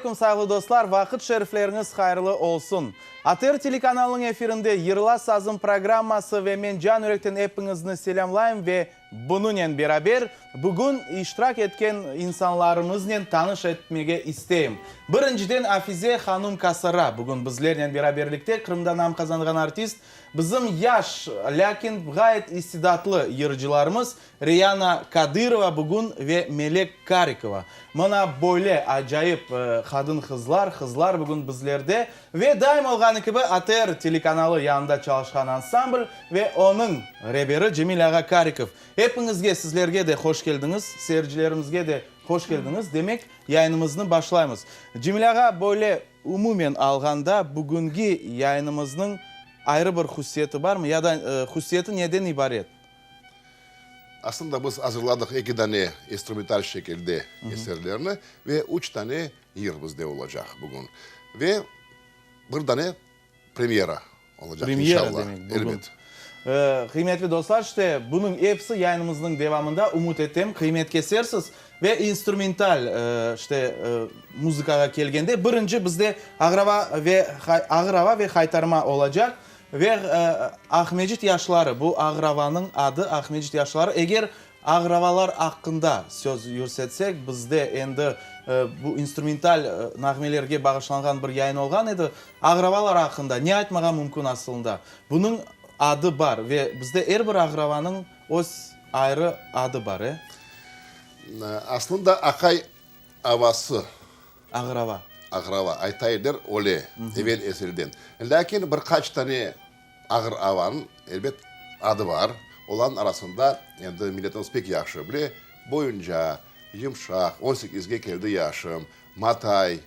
aleyküm, sayğılı dostlar, vaqıt şerifleriñiz hayırlı olsun! ATR telekanalınıñ efirinde Yırla sazım programması ve men can yürekten epiñizni selâmlayım ve bunınen beraber bugün iştirak etken insanlarımıznen tanış etmege isteyim. Birinciden Afize hanum Kasara bugün bizlernen beraberlikte, Qırımda nam qazanğan artist, bizim yaş, lâkin ğayet istidatlı yırcılarımız Reyana Kadırova bugün ve Melek Karikova. Mına böyle acayip qadın-qızlar, qızlar bugün bizlerde. Ve daim olğanı kibi ATR telekanalı yanında çalışqan ansambl ve onıñ reberi Cemil ağa Karikov. Epiñizge, sizlerge de hoş keldiñiz, seyircilerimizge de hoş keldiñiz. Demek, yayınımıznı başlaymız. Cemil ağa, böyle umumen alğanda bugüngi yayınımıznıñ ayrı bir hususiyeti barmı ya da hususiyeti neden ibaret? Aslında biz azırladıq eki dane instrumental şekilde eserlerni ve üç tane yır bizde olacaq bugün. Ve bir dane premyera olacaq, inşallah. Premyera demek bugün. Elbet. Qıymetli dostlar, işte, bunıñ episi yayınımıznıñ devamında, ümüt etem, qıymet kesersiz. Ve instrumental, işte, muzıkağa kelgende, birinci bizde Ağrava ve Ağır ava ve Haytarma olacaq. Ve Aqmecit yaşları, bu ağravanıñ adı Aqmecit yaşları. Eger ağravalar aqqında söz yürsetsek, bizde endi bu instrumental nağmelerge bağışlanğan bir yayın olğan edi. Ağravalar aqqında ne aytmağa mümkün asılında? Bunıñ adı bar ve bizde er bir ağravanıñ öz ayrı adı bar, e? Aslında aqay avası. Ağrava. Ağrava, aytaylar öyle, evel ezelden. Lâkin bir qaç tane ağır avanıñ, elbet, adı bar. Olarnıñ arasında, endi milletimiz pek yahşı bile, boyunca, yımşaq, on sekizge keldi yaşım, matay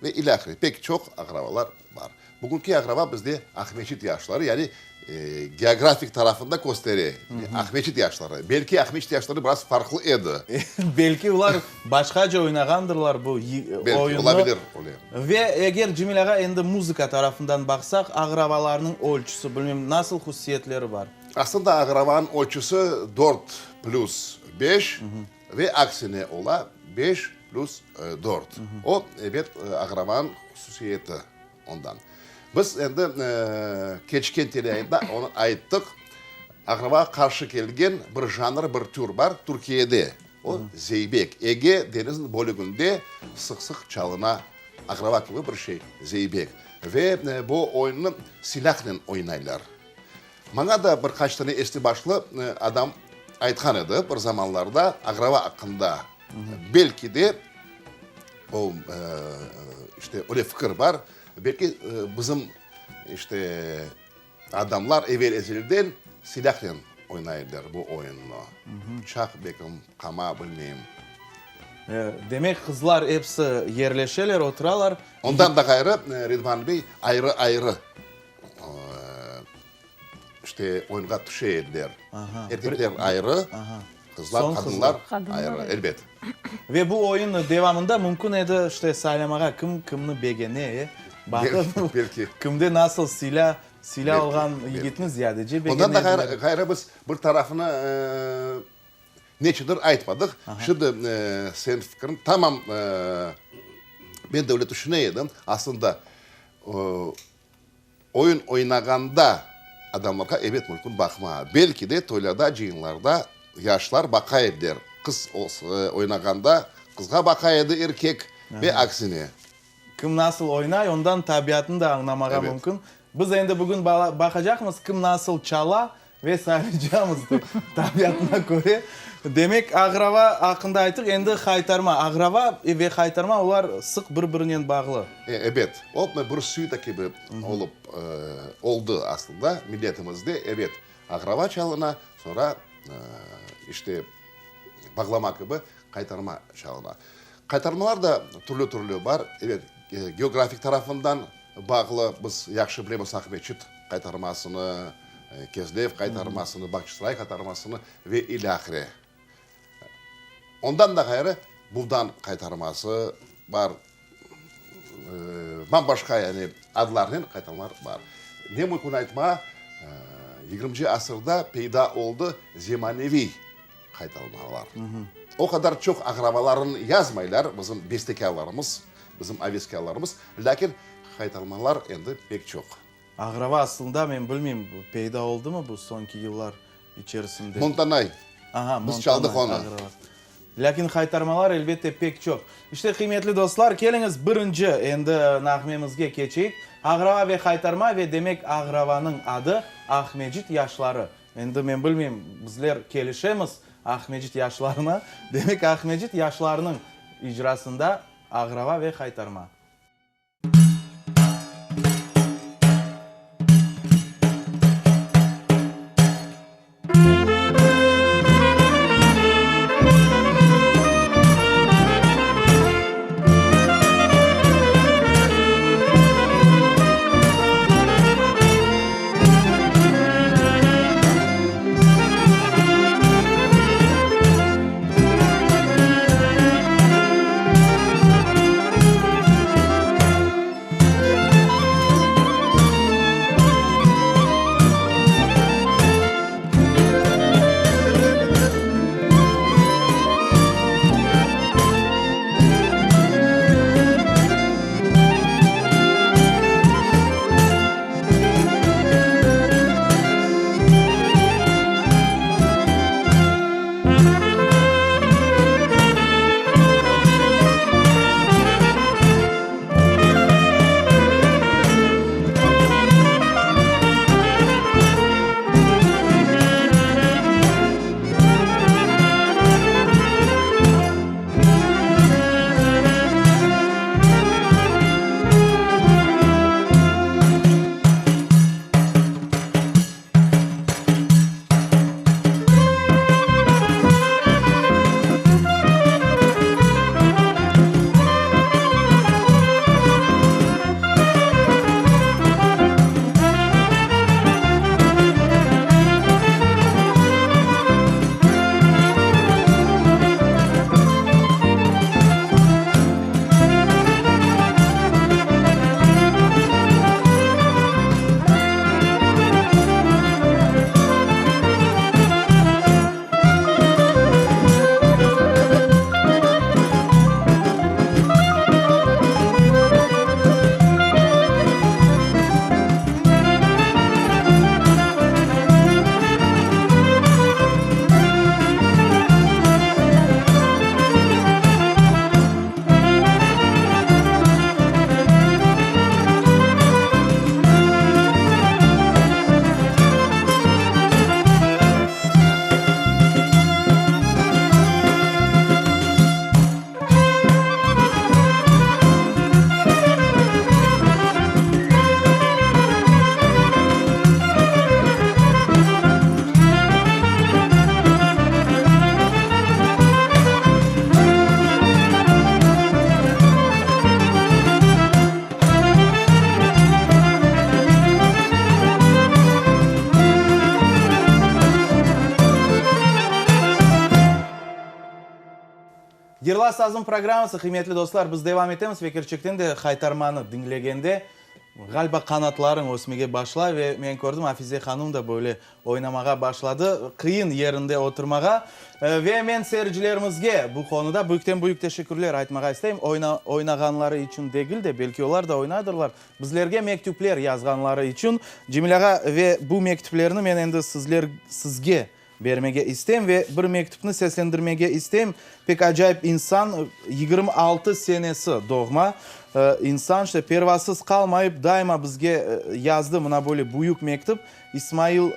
ve ilâhre pek çoq ağravalar bar. Bugünki ağrava bizde Aqmeçit yaşları, yani geografik tarafını da köstere, Aqmeçit yaşları. Belki Aqmeçit yaşları biraz farqlı edi. Belki olar başqaca oynağandırlar bu oyunnı. Belki, olabilir öyle. Ve eger Cemil ağa endi muzıka tarafından baqsaq, ağravalarnıñ ölçüsi, bilmem, nasıl hususiyetleri bar? Aslında ağravanıñ ölçüsi dört plüs beş ve aksine ola, beş plüs dört. O, ebet, ağravanıñ hususiyeti. Ondan. Biz endi keçken teleyayında onı ayttıq, aqrabağa qarşı kelgen bir janr, bir tür bar Türkiyede, o, zeybek. Ege deñizniñ bölüginde sıq-sıq çalına aqraba kibi bir şey, zeybek. Ve bu oyunnı silâhnen oynaylar. Maña da bir qaç tane esli-başlı adam aytqan edi bir zamanlarda aqraba aqqında. Belki de, o, işte, öyle fikir bar, belki bizim, işte, adamlar evel-ezelden silâhnen oynay ediler bu oyunnı. Bıçaq, belkim, qama, bilmeyim. Demek, qızlar episi yerleşeler, oturalar. Ondan da ğayrı, Ridvan bey, ayrı-ayrı işte, oyunğa tüşe ediler. Erkekler ayrı, qızlar, qadınlar ayrı, elbet. Ve bu oyun devamında mümkün edi, işte, saylamağa, kim kimni begene, e? Baqıp, kimde nasıl silâ, silâ olğan yigitni ziyadece begene ediler. Ondan da ğayrı biz bir tarafını neçündir aytmadıq. Şimdi seniñ fikriñ tamam, men de öyle tüşüne edim. Aslında, Oyun oynağanda adamlarğa ebet mümkün baqma. Belki de toylarda, cıyınlarda yaşlar baqa ediler. Qız oynağanda qızğa baqa edi erkek ve aksine. Kim nasıl oynay, ondan tabiatını da añlamağa mümkün. Biz endi bugün baqacaqmız, kim nasıl çala Ve saylaycamız tabiatına köre. Demek, ağrava aqqında ayttıq, endi haytarma. Ağrava ve haytarma, olar sıq bir-birinen bağlı. Ebet, o bir süita kibi olıp oldı aslında milletimizde. Ebet, ağrava çalına, soñra işte bağlama kibi qaytarma çalına. Qaytarmalar da türlü-türlü bar. Ebet, geografik tarafından bağlı. Biz yahşı bilemiz Aqmeçit qaytarmasını, Kezlev qaytarmasını, Bağçasaray qaytarmasını ve ilâhre. Ondan da ğayrı, Buvdan qaytarması bar, bam-başqa yani adlarnen qaytarmalar bar. Ne mümkün aytmağa, yigirminci asırda peyda oldı zemaneviy qaytarmalar. O qadar çoq aqrabalarını yazmaylar bizim bestekârlarımız. Bizim aveskârlarımız. Lâkin haytarmalar endi pek çoq. Ağrava aslında, men bilmeyim, peyda oldımı bu soñki yıllar içerisinde? Montanay. Aha, Biz çaldıq Montanay, onı. Ağrava. Lâkin haytarmalar, elbette, pek çoq. İşte, qıymetli dostlar, keliñiz birinci endi nağmemizge keçeyik. Ağrava ve haytarma ve demek Ağravanıñ adı Aqmecit yaşları. Endi men bilmeyim, bizler kelişemiz Aqmecit yaşlarına. Demek Aqmecit yaşlarınıñ icrasında Ağrava ve haytarma. Yırla sazım programması, qıymetli dostlar, biz devam etemiz ve kerçekten de Haytarmanı diñlegende, ğaliba qanatlarıñ ösmege başlay ve men kördim, Afize hanım da böyle oynamağa başladı, qıyın yerinde oturmağa. Ve men seyircilerimizge bu qonuda büyükten-büyük teşekkürler aytmağa isteyim, oynağanları içün degil de, belki olar da oynaydırlar, bizlerge mektüpler yazğanları içün. Cemil ağa, ve bu mektüplerni men endi sizler, sizge Bermege isteyim ve bir mektüpni seslendirmege isteyim. Pek acayip insan, 26 senesi doğma insan, işte pervasız qalmayıp daima bizge yazdı mına böyle büyük mektüp. İsmail,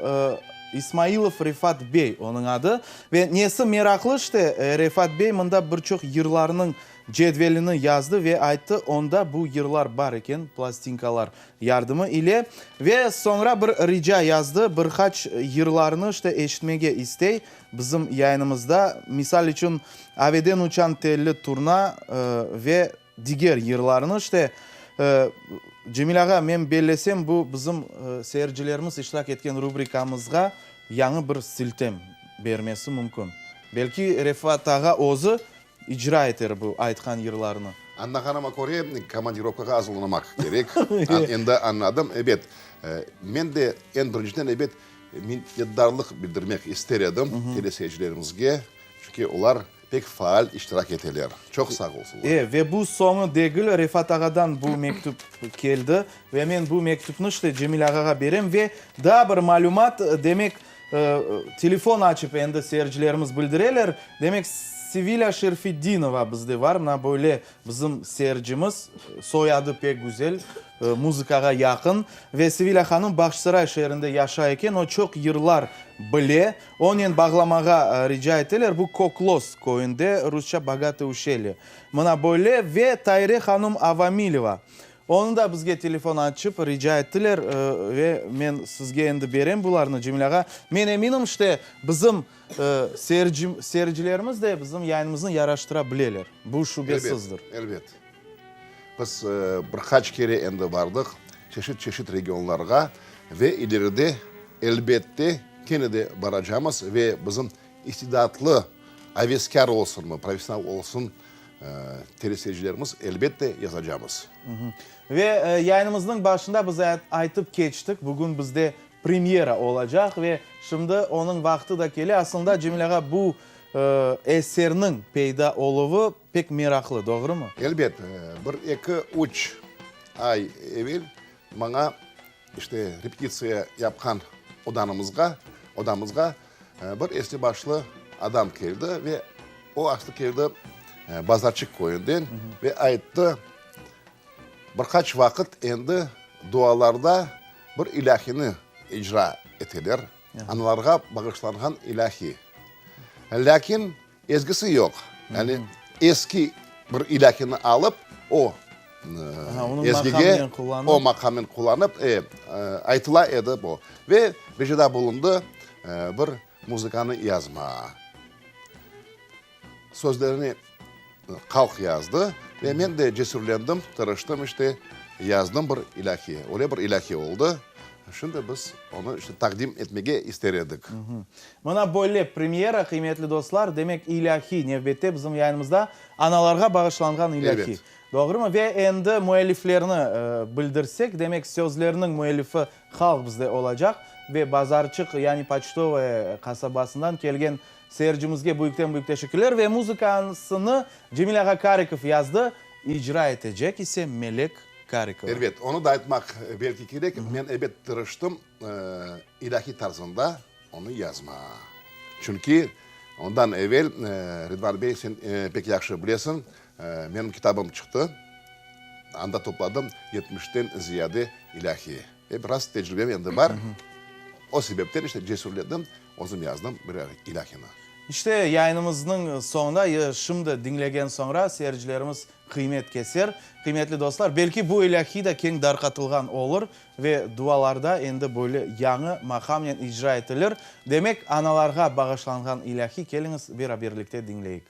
İsmailov Refat bey onıñ adı. Ve nesi meraqlı, işte Refat bey mında bir çoq yırlarnıñ cedvelini yazdı ve ayttı, onda bu yırlar bar eken, plastinkalar yardımı ile. Ve soñra bir rica yazdı, bir qaç yırlarnı işte eşitmege istey bizim yayınımızda, misal içün, Aveden uçan telli turna ve diger yırlarnı işte. Cemil ağa, men bellesem, bu bizim seyircilerimiz iştirak etken rubrikamızğa yañı bir siltem bermesi mümkün. Belki Refat ağa özü İcra eter bu aytqan yırlarnı. Añlağanıma köre, komandirovkağa azırlanmaq kerek. Endi añladım. Ebet, men de eñ birinciden, ebet, minnetdarlıq bildirmek ister edim teleseyircilerimizge, çünki olar. pek faal iştirak eteler. Çoq sağ olsunlar. E, ve bu soñu degil, Refat ağadan bu mektüp keldi ve men bu mektüpni işte Cemil ağağa berem. Ve daa bir malümat, demek, telefon açıp endi seyircilerimiz bildireler, demek, Sevilâ Şerfedinova bizde var, mına böyle bizim seyircimiz, soyadı pek güzel, muzıkağa yaqın. Ve Sevilâ hanım Bağçasaray şeerinde yaşay eken, o çoq yırlar bile. Onen bağlamağa rica eteler, bu Koklos köyünde, rusça Bogatое uşelye. Mına böyle ve Tayre hanım Avamileva. Onı da bizge telefon açıp rica ettiler ve men sizge endi berem bularnı, Cemil ağa. Men eminim, işte, bizim seyircilerimiz de bizim yayınımıznı yaraştıra bileler. Bu şübesizdir. Elbet, elbet. Biz bir qaç kere endi bardıq çeşit-çeşit regionlarğa ve ileride, elbette, kene de baracamız ve bizim istidatlı, aveskâr olsunmı, professional olsun teleseyircilerimiz, elbette, yazacamız. Ve yayınımıznıñ başında biz aytıp keçtik, bugün bizde premyera olacaq ve şimdi onıñ vaqtı da kele. Aslında, Cemil ağa, bu eserniñ peyda oluvı pek meraqlı, doğrumı? Elbet. Bir, eki, üç ay evel maña, işte, repetitsiya yapqan odanımızğa, odamızğa bir esli-başlı adam keldi ve o aslı keldi Bazarçıq köyünden ve ayttı, Bir qaç vaqıt endi dualarda bir ilâhini icra eteler, analarğa bağışlanğan ilâhi. Lâkin ezgisi yoq. Yani eski bir ilâhini alıp, o ezgige, o maqamnen qullanıp, e, aytıla edi bu. Ve ricada bulundı bir muzıkanı yazma. Sözlerini halq yazdı ve men de cesürlendim, tırıştım, işte, yazdım bir ilâhiye. Öyle bir ilâhiye oldı. Şimdi biz onı, işte, taqdim etmege ister edik. Mına böyle premyera, qıymetli dostlar, demek, ilâhiy, nevbette bizim yayınımızda analarğa bağışlanğan ilâhiy. Ebet. Doğrumı? Ve endi müelliflerni bildirsek, demek, sözlerniñ müellifi halq bizde olacaq ve Bazarçıq, yani Poçtovoye qasabasından kelgen Seyircimizge büyükten-büyük teşekkürler ve muzıkansını Cemil ağa Karikov yazdı, icra etecek ise Melek Karikova. Elbet, onı da aytmaq belki kerek, men ebet tırıştım ilâhiy tarzında onı yazmağa. Çünki ondan evel, Ridvan bey, sen pek yahşı bilesiñ, menim kitabım çıqtı, anda topladım yetmişten ziyade ilâhiy. Ve biraz tecribem endi bar, o sebepten işte cesürlendim. Özüm yazdım bir ilâhini. İşte, yayınımıznıñ soñunda, ya şimdi diñlegen soñra seyircilerimiz qıymet keser. Qıymetli dostlar, belki bu ilâhi da keñ darqatılğan olur ve dualarda endi böyle yañı maqamnen icra etilir. Demek, analarğa bağışlanğan ilâhi, keliñiz beraberlikte diñleyik.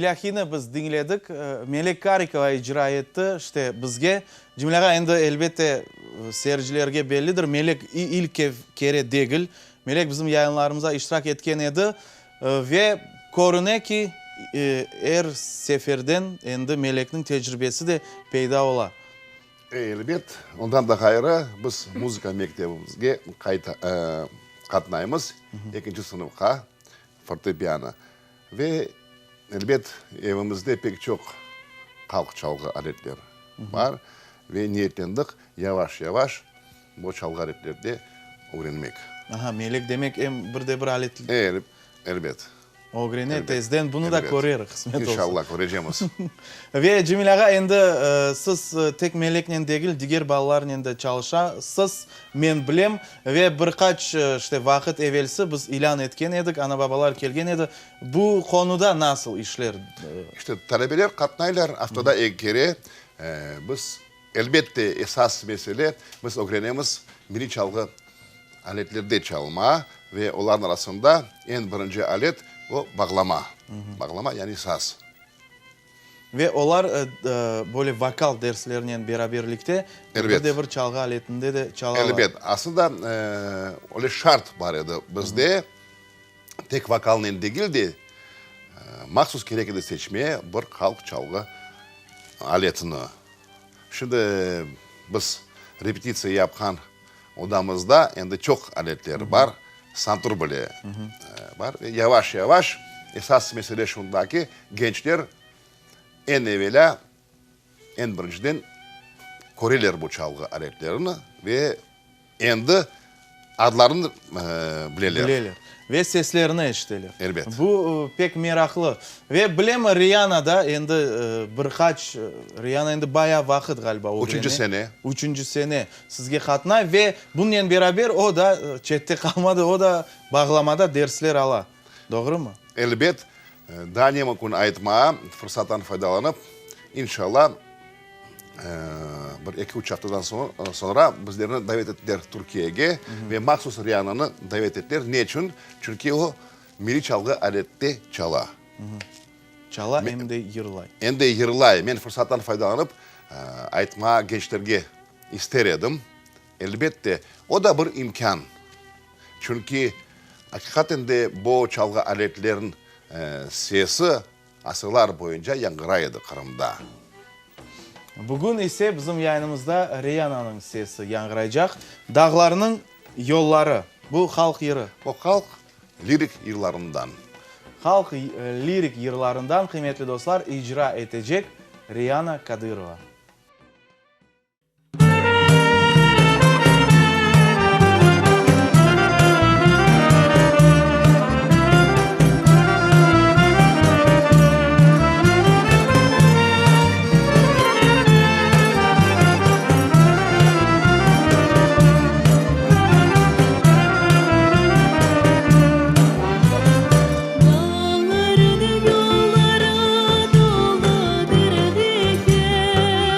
İlâhiyni biz diñledik. Melek Karikova icra etti. İşte, bizge, Cemil ağa, endi, elbette, seyircilerge bellidir, Melek ilk kere degil. Melek bizim yayınlarımızda iştirak etken edi. Ve körüne ki, er seferden endi Melekniñ tecribesi de peyda ola. Elbet, ondan da ğayrı, biz muzıka mektebimizge qatnaymız, ekinci sınıfqa, fortepiano. Ve, elbet, evimizde pek çoq halq çalğı aletleri bar ve niyetlendik yavaş-yavaş bu çalğı aletlerde ögrenmek. Aha, Melek demek em bir de bir alet. Elbet. Ögrene tezden, bunı da körerik, qısmet olsa. İnşallah, körecemiz. Ve Cemil ağa, endi siz tek Meleknen degil, diger balalarnen de çalışasız, men bilem. Ve bir qaç, işte, vaqıt evelsi biz ilân etken edik, ana-babalar kelgen edi. Bu qonuda nasıl işler? İşte, talebeler qatnaylar, aftada eki kere. Biz, elbette, esas mesele, biz ögrenemiz milliy çalğı aletlerde çalma ve olarnıñ arasında eñ birinci alet, o, bağlama. Bağlama, yani saz. Ve olar böyle vokal derslerinen beraberlikte bir de bir çalğı aletinde de çalalar. Elbet. Aslında, öyle şart bar edi bizde, tek vokalnen degil de, mahsus kerek edi seçmeye bir halq çalğı aletini. Şimdi biz repetitsiya yapqan odamızda endi çoq aletler bar, santur bile bar. Ve yavaş-yavaş, esas mesele şunda ki, gençler eñ evelâ, eñ birinciden köreler bu çalğı aletlerini ve Endi adlarını bileler. Bileler. Ve seslerini eşiteler. Elbet. Bu pek meraqlı. Ve bilem, Riana da endi bir qaç, Riana endi bayağı vaqıt ğaliba ögrene. Üçünci sene. Üçünci sene sizge qatnay ve bunnen beraber o da çette qalmadı, o da bağlamada dersler ala. Doğrumı? Elbet. Daa ne mümkün aytmağa, fırsattan faydalanıp, inşallah, Bir eki-üç aftadan soñra bizlerni davet ettiler Türkiyege ve mahsus Riananı davet ettiler. Ne içün? Çünki o, milliy çalğı alette çala. Çala em de yırlay. Em de yırlay. Men fırsattan faydalanıp, aytmağa gençlerge ister edim, elbette, o da bir imkân. Çünki, aqiqaten de, bu çalğı aletlerniñ sesi Asırlar boyunca yañğıray edi Qırımda. Bugün ise bizim yayınımızda Reyananıñ sesi yañğıraycaq. Dağlarnıñ yolları, bu halq yırı. Bu halq lirik yırlarından. Halq lirik yırlarından, qıymetli dostlar, icra etecek Reyana Kadırova. Dağlarnıñ yolları doludır diken.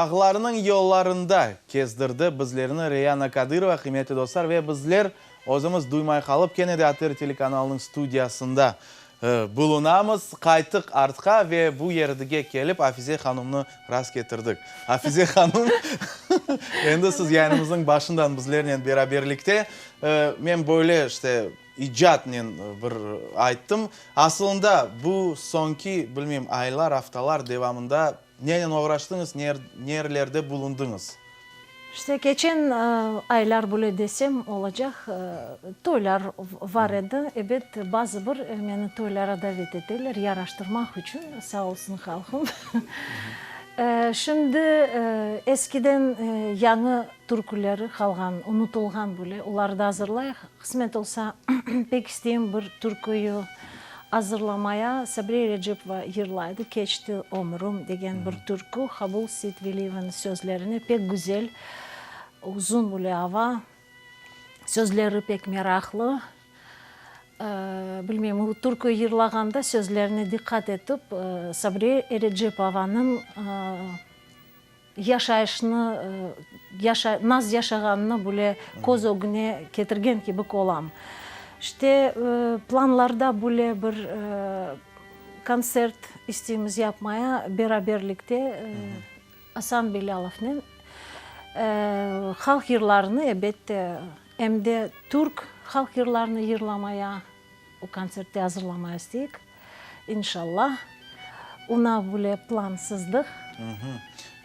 Bağlarnıñ yollarında kezdirdi bizlerni Reyana Kadırova, qıymetli dostlar, ve bizler özümiz duymay qalıp, kene de ATR telekanalınıñ studiyasında bulunamız. Qayttıq artqa ve bu yerdige kelip Afize hanumnı rast ketirdik. Afize hanum, endi siz yayınımıznıñ başından bizlernen beraberlikte. Men böyle işte icatnen bir ayttım. Asılında bu soñki, bilmeyim, aylar, aftalar devamında Nenen oğraştıñız, nerelerde bulundıñız? İşte, keçen aylar böyle desem olacaq, toylar var edi. Ebet, bazı bir meni toylara davet eteler, yaraştırmaq içün, sağ olsun halqım. Şimdi eskiden yañı türküleri qalğan, unutılğan böyle, oları da azırlayıq. Qısmet olsa, pek isteyim bir türküyü azırlamaya. Sabriye Erecepova yırlaydı, Keçti ömrüm degen bir türkü, Qabul Seytveliyevniñ sözlerine, pek güzel, uzun böyle ava, sözleri pek meraqlı. Bilmeyim, o türkü yırlağanda sözlerine diqqat etip, Sabriye Erecepovanıñ Yaşayışnı, yaşa, naz yaşağanını bile köz ögüne ketirgen kibik olam. İşte, planlarda bile bir kontsert isteymiz yapmaya beraberlikte Asan Belâlovnen. Halq yırlarını, ebette, em de türk halq yırlarını yırlamaya, o kontsertte azırlamaya isteyik. İnşallah, una bile plan sızdıq.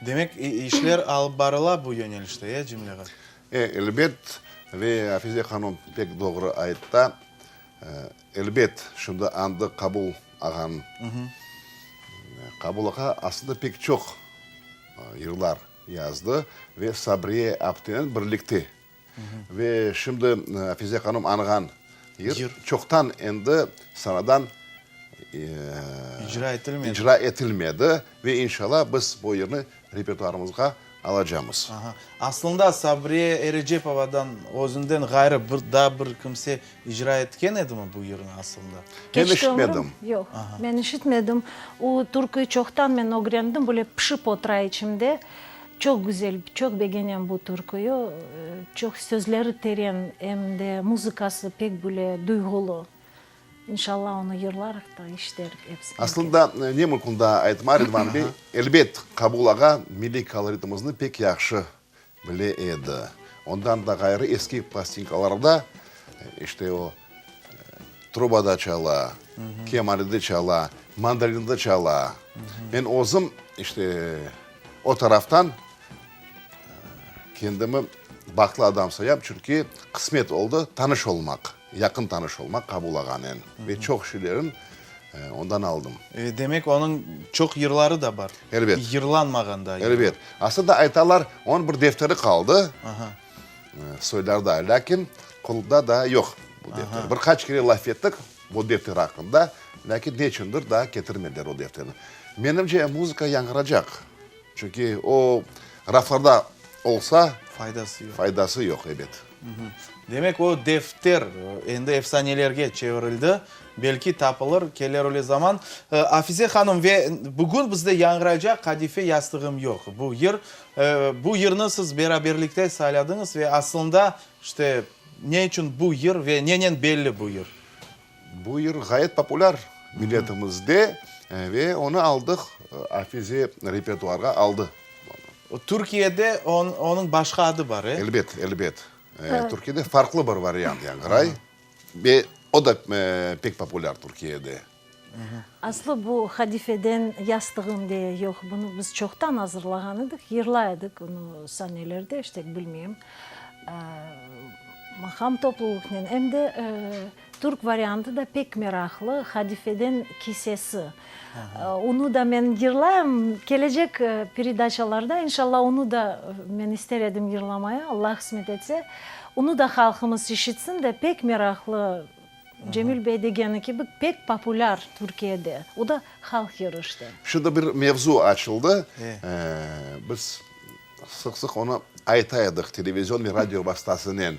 Demek, işler alıp barıla bu yönelişte, ya, Cemile ağa? E, elbet, ve Afize hanım pek doğru aytta. Elbet, şimdi andı Qabul ağanıñ, Qabul ağa aslında pek çoq yırlar yazdı ve Sabriye aptenen birlikte Ve şimdi Afize hanım añğan yır çoqtan endi sanadan icra etilmedi. icra etilmedi ve inşallah biz bu yırnı repertuarımızğa alacamız. Aha. Aslında Sabriye Erecepovadan özünden ğayrı bir daa bir kimse icra etken edimi bu yırnı aslında? Men işitmedim. Yoq, men işitmedim. O türküyü çoqtan men ögrendim, böyle pişip otura içimde. Çoq güzel, çoq begenem bu türküyü. Çoq sözleri teren, em de muzıkası pek böyle duyğulı. İnşallah onı yırlarıq da, işiterik episi. Aslında, ne mümkün daa aytma, Ridvan bey, elbet, Qabul ağa milliy koloritimizni pek yahşı bile edi. Ondan da ğayrı eski plastinkalarda, işte o, trubada çala, kemanede çala, mandolinada çala. Men özüm, işte, o taraftan kendimi bahtlı adam sayam, çünki qısmet oldı tanış olmaq, yaqın tanış olmaq Qabul ağanen ve çoq şeylerin ondan aldım. Demek, onıñ çoq yırları da bar. Elbet. Yırlanmağan da. Elbet. Aslında aytalar, onıñ bir defteri qaldı soylarda, lâkin qolunda daa yoq bu defter. Bir qaç kere laf ettik bu defter aqqında, lâkin neçündir daa ketirmediler o defterni. Menimce, muzıka yañğıracaq, çünki o raflarda olsa, Faydası yoq. faydası yoq, ebet. Demek, o defter endi efsanelerge çevirildi. Belki tapılır, keler öyle zaman. Afize hanım, ve bugün bizde yañğıraycaq Qadife yastığım yoq bu yır. Bu yırnı siz beraberlikte sayladıñız ve aslında, işte, ne içün bu yır ve nenen belli bu yır? Bu yır ğayet populâr milletimizde ve onı aldıq, Afize repertuarğa aldı. Türkiyede onıñ başqa adı bar, e? Elbet, elbet. Türkiyede farqlı bir variant yañğıray ve o da pek populâr Türkiyede. Aslı bu Qadifeden yastığım diye yoq, bunı biz çoqtan azırlağan edik, yırlay edik onı sanelerde, işte, bilmeyim, maqam toplulıqnen. Em de türk variantı da pek meraqlı, Qadifeden kisesi. Onı da men yırlayım, kelecek peredaçalarda, inşallah, onı da men ister edim yırlamaya, Allah qısmet etse, onı da halqımız işitsin de, pek meraqlı. Cemil bey degeni kibi, pek populâr Türkiyede. O da halq yırı işte. Şimdi bir mevzu açıldı. Biz sıq-sıq onı ayta edik televizion ve radio vastasınen.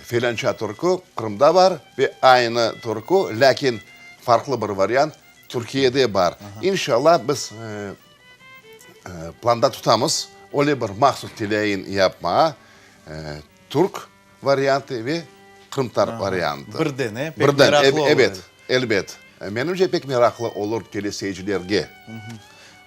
Felânça türkü Qırımda bar ve aynı türkü, lâkin farqlı bir variant Türkiyede bar. İnşallah, biz. Planda tutamız öyle bir mahsus teleyayın yapmağa, türk variantı ve qırımtatar variantı. Birden, e? Pek meraqlı olur. Ebet, elbet. Menimce, pek meraqlı olur teleseyircilerge.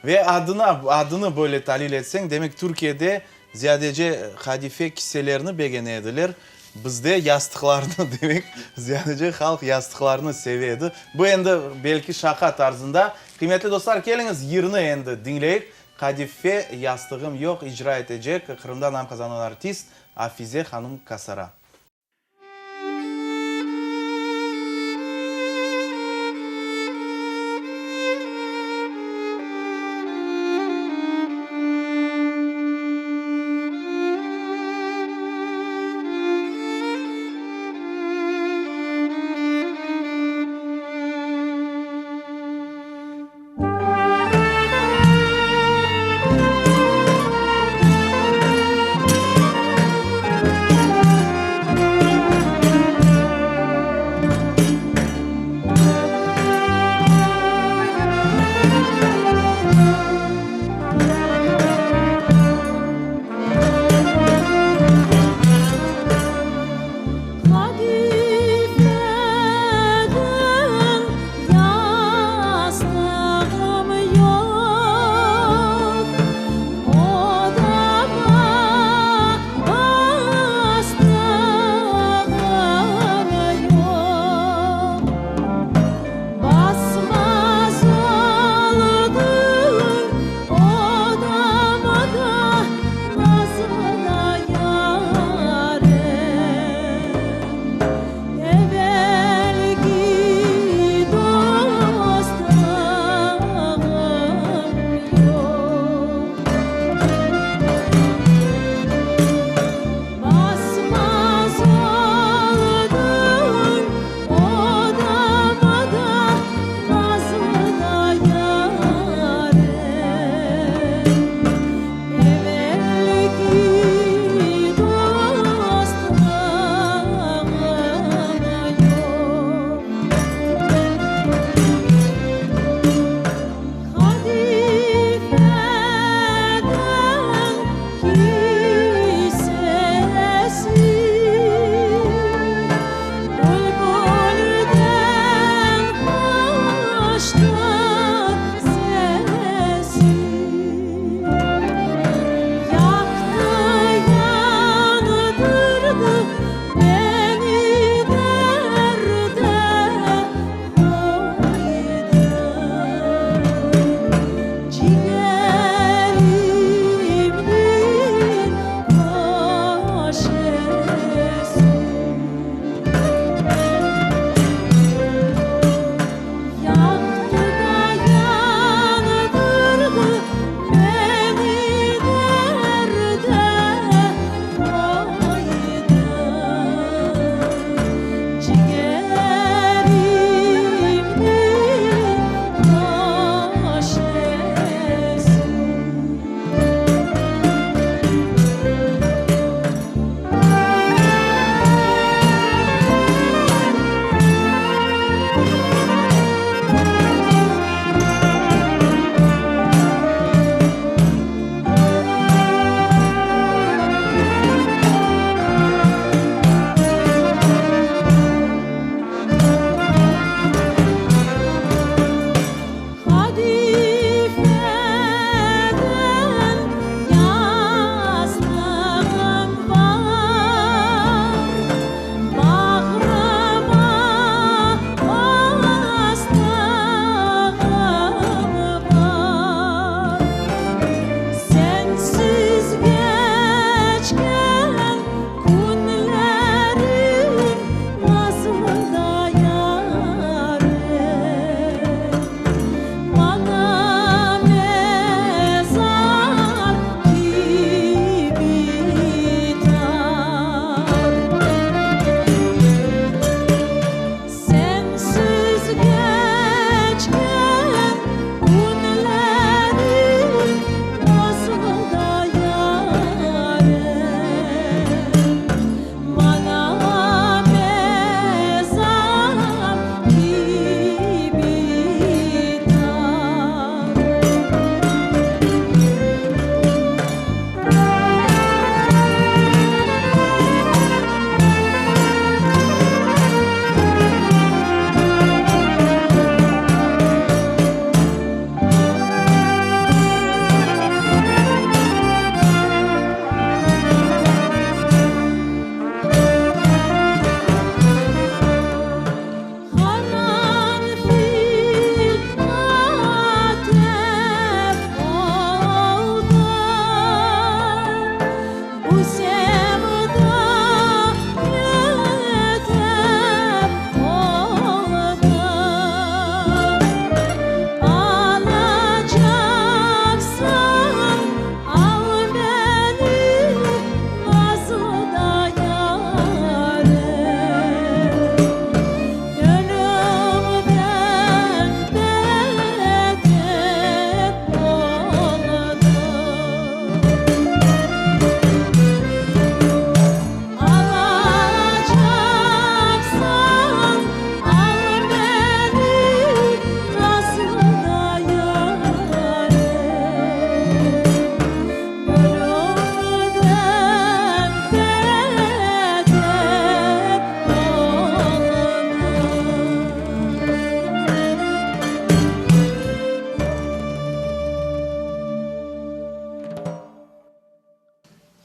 Ve adına, adını böyle talil etseñ, demek Türkiyede ziyadece qadife kiselerni begene ediler, bizde yastıqlarnı, demek, ziyadece halq yastıqlarnı seve edi. Bu endi, belki, şaqa tarzında. Qıymetli dostlar, keliñiz, yırnı endi diñleyik. Qadife yastığım yoq icra etecek Qırımda nam qazanğan artist Afize hanım Kasara.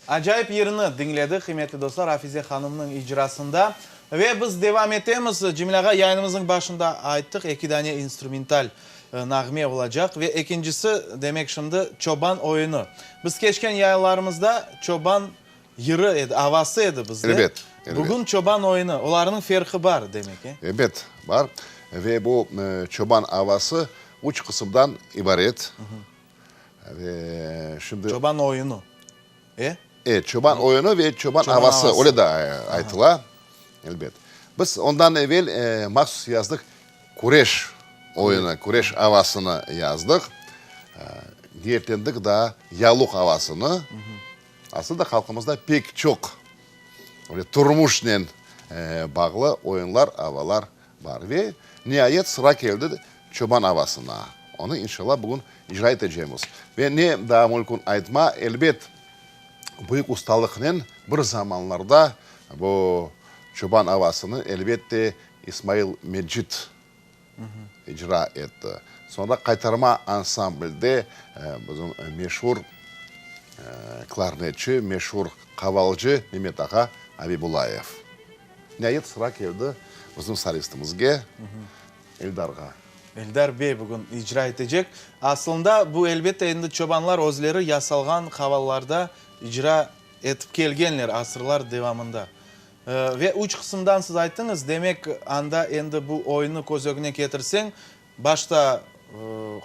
Acayip yırnı diñledik, qıymetli dostlar, Afize hanımnıñ icrasında. Ve biz devam etemiz. Cemil ağa, yayınımıznıñ başında ayttıq, eki dane instrumental nağme olacaq. Ve ekincisi, demek şimdi, çoban oyunı. Biz keçken yayınlarımızda çoban yırı edi, avası edi bizde. Elbet, elbet. Bugün çoban oyunı. Olarnıñ ferqı bar, demek, e? Elbet, bar. Ve bu çoban avası üç qısımdan ibaret. Ve şimdi. Çoban oyunı, e? E, çoban oyunı ve çoban avası, öyle de aytıla, elbet. Biz ondan evel mahsus yazdıq küreş oyunı, küreş avasını yazdıq. Niyetlendik daa yaluq avasını. Aslında halqımızda pek çoq öyle turmuşnen bağlı oyunlar, avalar Bar. Ve niayet sıra keldi çoban avasına. Onı, inşallah, bugün icra etecemiz. Ve ne daa mümkün aytma, elbet, büyük ustalıqnen bir zamanlarda bu çoban avasını, elbet de, İsmail Mecit icra etti. Soñra Qaytarma ansamblde bizim meşur klarnetçi, meşur qavalcı Memet ağa Abibullayev. Niayet sıra keldi bizim solistimizge, Eldarğa. Eldar bey bugün icra etecek. Aslında bu, elbette, endi çobanlar özleri yasalğan qavallarda icra etip kelgenler asırlar devamında. Ve üç qısımdan siz ayttıñız, demek, anda endi bu oyunı köz ögüne ketirseñ, Başta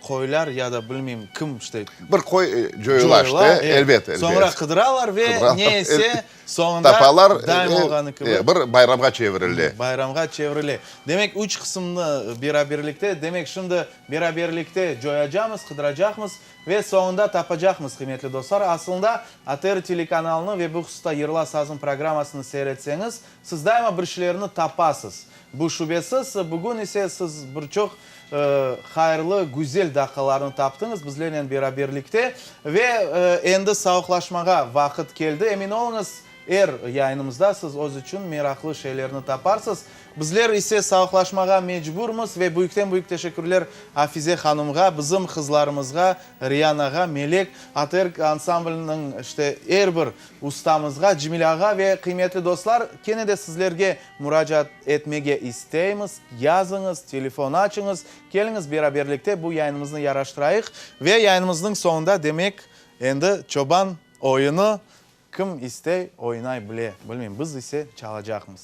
qoylar ya da bilmeyim kim işte. Bir qoy coyula işte, elbet, elbet. Soñra qıdıralar ve ne ise soñunda daim olğanı kibi. Bir bayramğa çevirile. Bayramğa çevirile. Demek, üç qısımnı beraberlikte, demek, şimdi beraberlikte coyacamız, qıdıracaqmız ve soñunda tapacaqmız, qıymetli dostlar. Aslında, ATR telekanalını ve bu hususta Yırla sazım programmasını seyir etseñiz, siz daima bir şeylerni tapasız. Bu şübesiz, bugün ise siz bir çoq hayırlı, güzel daqqalarnı taptıñız bizlernen beraberlikte ve endi sağlıqlaşmağa vaqıt keldi. Emin oluñız, er yayınımızda siz öz içün meraqlı şeylerni taparsız. Bizler ise sağlıqlaşmağa mecburmız ve büyükten-büyük teşekkürler Afize hanımğa, bizim qızlarımızğa, Riyanağa, Melek, ATR ansambliniñ işte er bir ustamızğa, Cemil ağa ve qıymetli dostlar, kene de sizlerge Muracaat etmege isteymiz, yazıñız, telefon açıñız, keliñiz beraberlikte bu yayınımıznı yaraştırayıq ve yayınımıznıñ soñunda demek endi çoban oyunı kim istey oynay bile, bilmeyim, biz ise çalacaqmız.